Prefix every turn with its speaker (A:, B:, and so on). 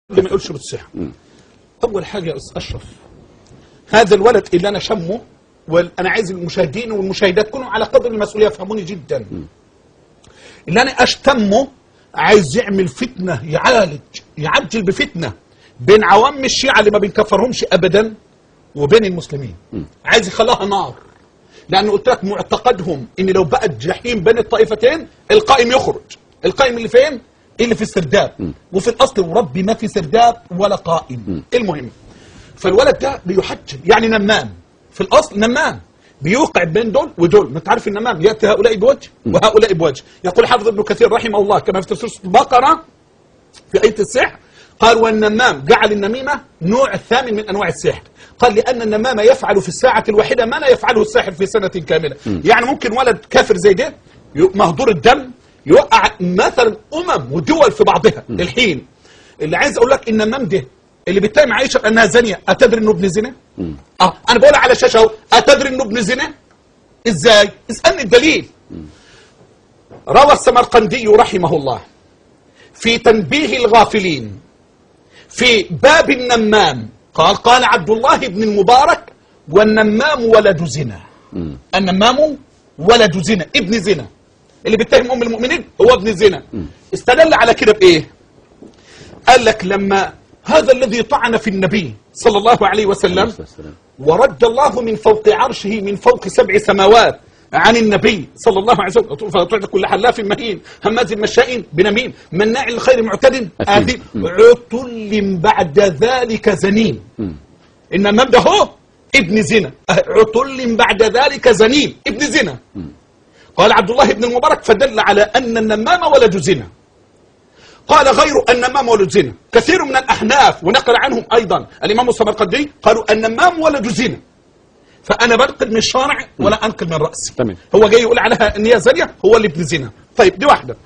A: ما يقولش بالصحة. أول حاجة يا أستاذ أشرف، هذا الولد اللي أنا شمه، وأنا عايز المشاهدين والمشاهدات كلهم على قدر المسؤولية يفهموني جدا. اللي أنا أشتمه عايز يعمل فتنة، يعالج يعجل بفتنة بين عوام الشيعة اللي ما بنكفرهمش أبدا وبين المسلمين. عايز يخليها نار، لأنه قلت لك معتقدهم إن لو بقت جحيم بين الطائفتين القائم يخرج. القائم اللي فين؟ اللي في السرداب. وفي الأصل وربي ما في سرداب ولا قائم. المهم فالولد ده بيحجل، يعني نمام في الأصل، نمام بيوقع بين دول ودول. ما انت عارف النمام يأتي هؤلاء بوجه وهؤلاء بوجه. يقول حافظ ابن كثير رحمه الله كما في تفسير البقرة في آية السحر، قال والنمام جعل النميمة نوع ثامن من أنواع السحر. قال لأن النمام يفعل في الساعة الواحدة ما لا يفعله الساحر في سنة كاملة. يعني ممكن ولد كافر زي ده مهدور الدم يوقع مثلا ودول في بعضها. الحين اللي عايز أقول لك النمام ده اللي بيتهم عائشة أنها زانية، أتدري إنه ابن زنا؟ أنا بقول على الشاشة أهو، أتدري إنه ابن زنا؟ إزاي؟ اسألني الدليل. روى السمرقندي رحمه الله في تنبيه الغافلين في باب النمام قال قال عبد الله بن المبارك والنمام ولد زنا. النمام ولد زنا، ابن زنا. اللي بيتهم أم المؤمنين هو ابن زنا. استدل على كده بإيه؟ قال لك لما هذا الذي طعن في النبي صلى الله عليه وسلم ورد الله من فوق عرشه من فوق 7 سماوات عن النبي صلى الله عليه وسلم، فتعطي كل حلاف مهين هماز مشاء بنميم مناع للخير معتد آثيم عتل بعد ذلك زنيم. إن المبدأ هو ابن زنا، عتل بعد ذلك زنيم، ابن زنا. قال عبد الله بن المبارك فدل على أن النمام ولد زنا. قال غير النمام ولد زنا. كثير من الأحناف ونقل عنهم أيضا الإمام السمرقندي قالوا النمام ولد زنا. فأنا بنقل من الشارع ولا أنقل من رأسي. تمام. هو جاي يقول عليها إن هي زانية، هو اللي ابن زنا. طيب دي واحدة.